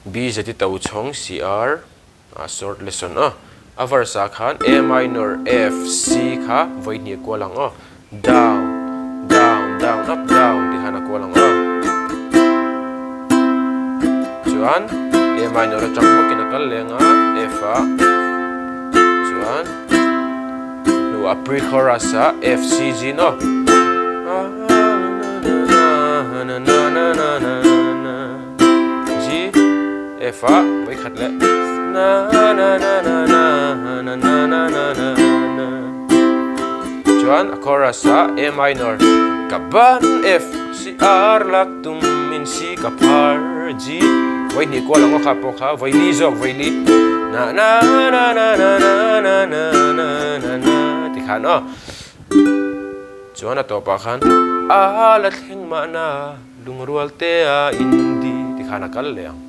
B Z i Tochhawng CR a short lesson aw. A verse ah khan A minor F C kha vawi hnih a kual ang aw. Down down down up down tih khan a kual ang aw. Chuan A minor atang bawkin a kal leng a F ah chuan hnuah pre chorus ah F C G in aw. G F ah vawi khat leh na na na na na na na na na na na chuan a chorus ah A minor ka ban F C R lak tum in C ka phar G vawi hnih kual ang aw kha pawh kha vawi li zawk vawi li na na na na na na na na na na na ti khan aw chuan a tawpah khan a la thleng mahna. Lungrual te a in di ti khan a kal leh ang.